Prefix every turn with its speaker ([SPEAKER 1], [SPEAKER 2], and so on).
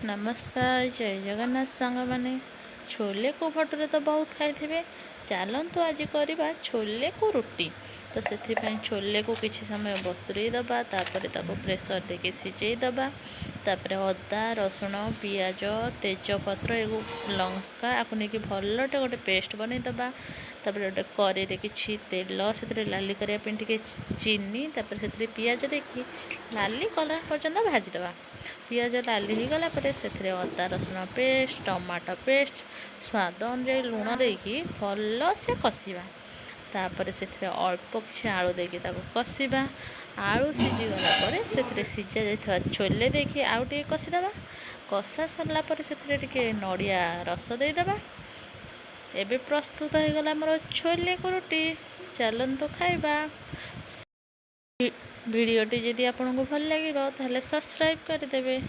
[SPEAKER 1] ନମସ୍କାର, ଜୟ ଜଗନ୍ନାଥ ସାଙ୍ଗମାନେ। ଛୋଲେକୁ ଭଟୁରେ ତ ବହୁତ ଖାଇଥିବେ। ଚାଲନ୍ତୁ, ଆଜି କରିବା ଛୋଲେକୁ ରୁଟି। ତ ସେଥିପାଇଁ ଛୋଲେକୁ କିଛି ସମୟ ବତୁରେଇ ଦେବା, ତାପରେ ତାକୁ ପ୍ରେସର ଦେଇକି ସିଝେଇ ଦେବା। ତାପରେ ଅଦା, ରସୁଣ, ପିଆଜ, ତେଜପତ୍ର, ଲଙ୍କା ଆକୁ ନେଇକି ଭଲଟେ ଗୋଟେ ପେଷ୍ଟ ବନେଇଦେବା। ତାପରେ ଗୋଟେ କରେଇରେ କିଛି ତେଲ, ସେଥିରେ ଲାଲି କରିବା ପାଇଁ ଟିକେ ଚିନି, ତାପରେ ସେଥିରେ ପିଆଜ ଦେଇକି ଲାଲି କଲା ପର୍ଯ୍ୟନ୍ତ ଭାଜିଦେବା। ପିଆଜ ଲାଲି ହେଇଗଲା ପରେ ସେଥିରେ ଅଦା ରସୁଣ ପେଷ୍ଟ, ଟମାଟୋ ପେଷ୍ଟ, ସ୍ୱାଦ ଅନୁଯାୟୀ ଲୁଣ ଦେଇକି ଭଲସେ କଷିବା। ତାପରେ ସେଥିରେ ଅଳ୍ପ କିଛି ଆଳୁ ଦେଇକି ତାକୁ କଷିବା। ଆଳୁ ସିଝିଗଲା ପରେ ସେଥିରେ ସିଝା ଯାଇଥିବା ଛୋଲେ ଦେଇକି ଆଉ ଟିକେ କଷିଦେବା। କଷା ସରିଲା ପରେ ସେଥିରେ ଟିକେ ନଡ଼ିଆ ରସ ଦେଇଦେବା। ଏବେ ପ୍ରସ୍ତୁତ ହେଇଗଲା ଆମର ଛୋଲେକୁ ରୁଟି। ଚାଲନ୍ତୁ ଖାଇବା। ଭିଡ଼ିଓଟି ଯଦି ଆପଣଙ୍କୁ ଭଲ ଲାଗିବ, ତାହେଲେ ସବସ୍କ୍ରାଇବ୍ କରିଦେବେ।